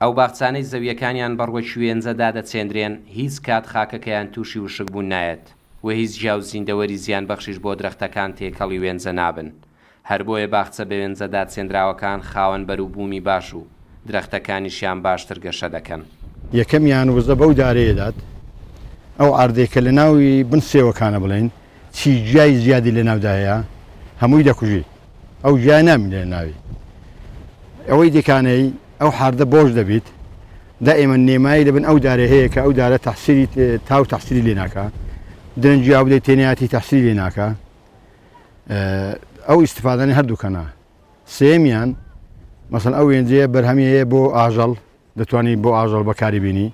ئەو باخچانەی زەوییەکانیان بە ڕوەکی وێنجە دادەچێندرێن، هیچ کات خاکەکەیان تووشی وشکبوون نایەت و هیچ گیا و زیندەوەری زیانبەخشیش بۆ درەختەکان تێکەڵی وێنجە نابن. هەر بۆیە باخچە بە وێنجە داچێندراوەکان خاوەن بەروبوومی باش و درەختەکانیشیان باشتر گەشە دەکەن. یەکەمیان وزە بەو دارەیە دات ئەو عەردەی کە لە ناوی بن سێوەکانە بڵێین چی گیای زیادی لە ناودا هەیە هەمووی دەکوژی ئەو گیایە نامینێ لە ناوی ئەوەی دیکانەی ئەو حاردە بۆش دەبیت دائیمەن نێمایی لە بن ئەو دارە هەیە کە ئەو دارە تەحسیری تاو تەحسیری لێ ناکا درەنگی ئاو بدەیت تێنیاتی تەحسیری لێ ناکا ئەو ئیسیفادانی هەردووکەنا سێمیان مەسەن ئەو وێنجەیە بەرهەمی هەیە بۆ ئاژەڵ دەتوانی بۆ ئاژەڵ بەکاری بینی.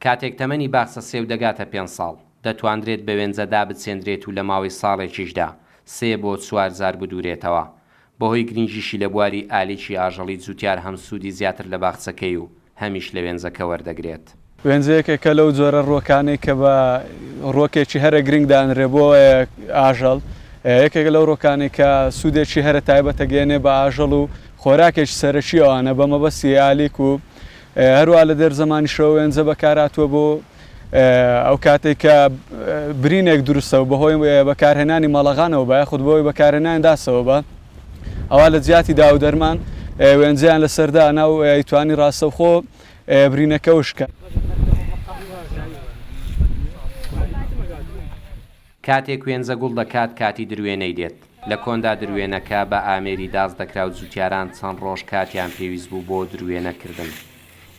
کاتێک تەمەنی باخچە سێو دەگاتە پێنج ساڵ، دەتواندرێت بە وێنجە دابچێندرێت و لە ماوەی ساڵێکیشدا سێ بۆ چوار جار بدوورێتەوە. بەهۆی گرنگیشی لە بواری ئالیکی ئاژەڵی جووتیار هەم سوودی زیاتر لە باخچەکەی و هەمیش لە وێنجەکە وەردەگرێت. وێنجە یەکێکە لەو جۆرە ڕووەکانەی کە بە ڕووەکێکی هەرە گرنگ دانرێ بۆ ئاژەڵ، یەکێکە لەو ڕووەکانەی کە سوودێکی هەرە تایبەت ئەگەیەنێ بە ئاژەڵ و خۆراکێکی سەرەکی ئەوانە بە مەبەستی ئالیک و هەروەها لە دێر زەمانیشەوە وێنجە بەکارهاتووە بۆ ئەو کاتێک کە برینێک دروستە و بەهۆی بەکارهێنانی مەڵەغانەوە بە یاخود بەهۆی بەکارهێنانی داسەوە بە ئەوا لە جیاتی داو دەرمان وێنجەیان لەسەر دانا و ئەیتوانی ڕاستەوخۆ برینەکە وشکە. کاتێک وێنجە گوڵ دەکات کاتی دروێنەی دێت، لە کۆندا دروێنەکە بە ئامێری داس دەکرا و جوتیاران چەند ڕۆژ کاتیان پێویست بوو بۆ دروێنە کردن،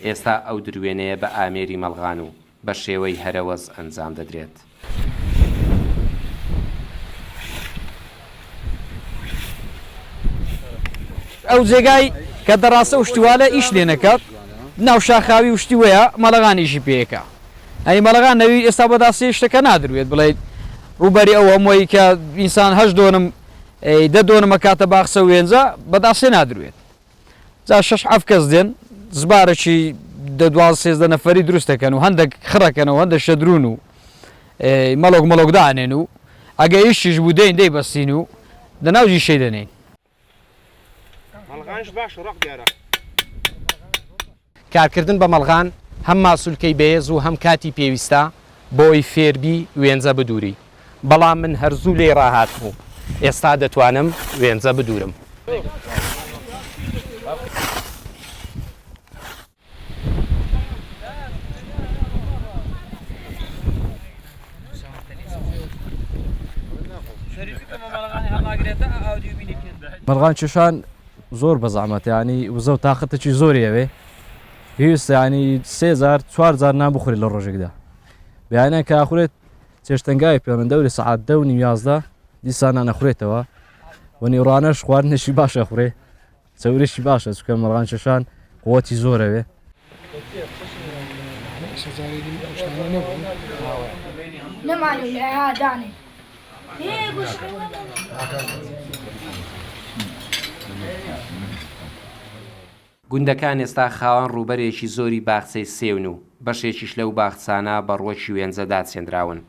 ئێستا ئەو دروێنەیە بە ئامێری مەڵغان و بە شێوەی هەرەوەز ئەنجام دەدرێت. ئەو جێگای کە دەڕاسە و شتیوالە ئیش لێ نەکات ناو شاخاوی و شتی وەیە مەڵەغان ئیشی پێ ئەکا ئەی مەڵەغان نەوی ئێستا بە داسێ شتەکە نادروێت بڵێیت ڕووبەری ئەو هەمووی کە ئینسان هەشت دۆنم دە دۆنم ئەکاتە باخچە و وێنجە بە داسێ نادروێت جا شەش حەف کەس دێن زبارەکی دە 12 سێزدە نەفەری دروست دەکەن و هەندێک خڕەکەن و هەندێک شەدرون و مەڵۆک مەڵۆک دانێن و ئەگە ئیشیش بوو دێین دەیبەستین و دەناو جیشەی دەنێین. کارکردن بە مەڵغان هەم ماسولکەی بەهێز و هەم کاتی پێویستە بۆی فێربی وێنجە بدووری، بەڵام من هەر زوو لێی ڕاهاتم و ئێستا دەتوانم وێنجە بدوورم. مەڵغان کێشان زۆر بەزەحمەتە یانی وزە و تاقەتێکی زۆری ئەوێ پێویستە ینی سێ جار چوار جار نان بخورێت لە ڕۆژێکدا بەیانیان کە ئاخورێت چێشتەنگاوی پێڵێن دەوری سەعات دە و نیو 11 دیسان نان ئەخورێتەوە و نیوڕانەش خواردنێکی باش ئەخورێ چەوریشی باشە چونکە مەڵغان کێشان قوتی زۆرەوێ. گوندەکان ئێستا خاوەن ڕووبەرێکی زۆری باخچەی سێون و بەشێکیش لەو باخچانە بە ڕووەکی وێنجە داچێندراون.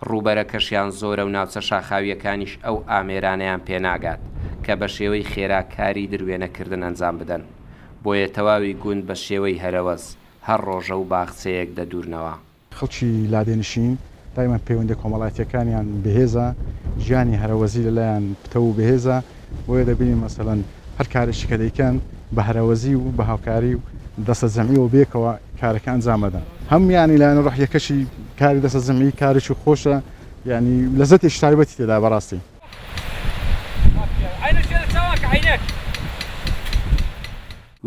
ڕووبەرەکەشیان زۆرە و ناوچە شاخاوییەکانیش ئەو ئامێرانەیان پێناگات کە بە شێوەی خێرا کاری دروێنەکردن ئەنجام بدەن، بۆیە تەواوی گوند بە شێوەی هەرەوەز هەر ڕۆژە و باخچەیەک دەدوورنەوە. خەڵکی لادێنشین دایمەن پەیوەندیە کۆمەڵایەتیەکانیان بەهێزە، ژیانی هەرەوەزی لەلایان پتەو و بەهێزە، بۆیە دەبینین مەسەلەن هەر کارێکی کە دەیکەن بە هەرەوەزی و بە هاوکاری و دەستەجەمعی و بەیەکەوە کارەکە ئەنجام ئەدەن. هەم یانی لایەنە ڕۆحیەکەشی کاری دەستەجەمعی کارێکی خۆشە یانی لەزەتێکی تایبەتی تێدایە بەڕاستی.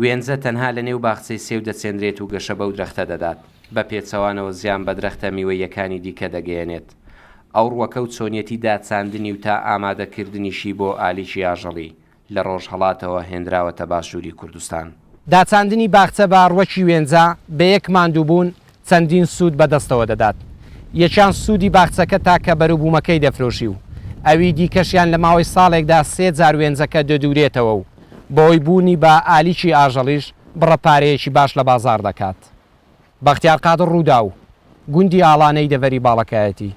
وێنجە تەنها لە نێو باخچەی سێو دەچێنرێت و گەشە بەو درەختە دەدات، بە پێچەوانەوە زیان بە درەختە میوەییەکانی دیکە دەگەیەنێت. ئەو ڕووەکە و چۆنیەتی داچاندنی و تا ئامادەکردنیشی بۆ ئالیکی ئاژەڵی، لە ڕۆژهەڵاتەوە هێنراوەتە باشووری کوردستان. داچاندنی باخچە بە ڕوەکی وێنجە بە یەک ماندووبوون چەندین سوود بە دەستەوە دەدات. یەکیان سوودی باخچەکە تاکە بەروبوومەکەی دەفرۆشی و ئەوی دیکەشیان لە ماوەی ساڵێکدا سێ جار وێنجەکە دەدوورێتەوە و بەهۆی بوونی بە ئالیکی ئاژەڵیش بڕە پارەیەکی باش لە بازاڕ دەکات. بەختیار قادر رووداو. گوندی ئاڵانەی دەڤەری باڵەکایەتی.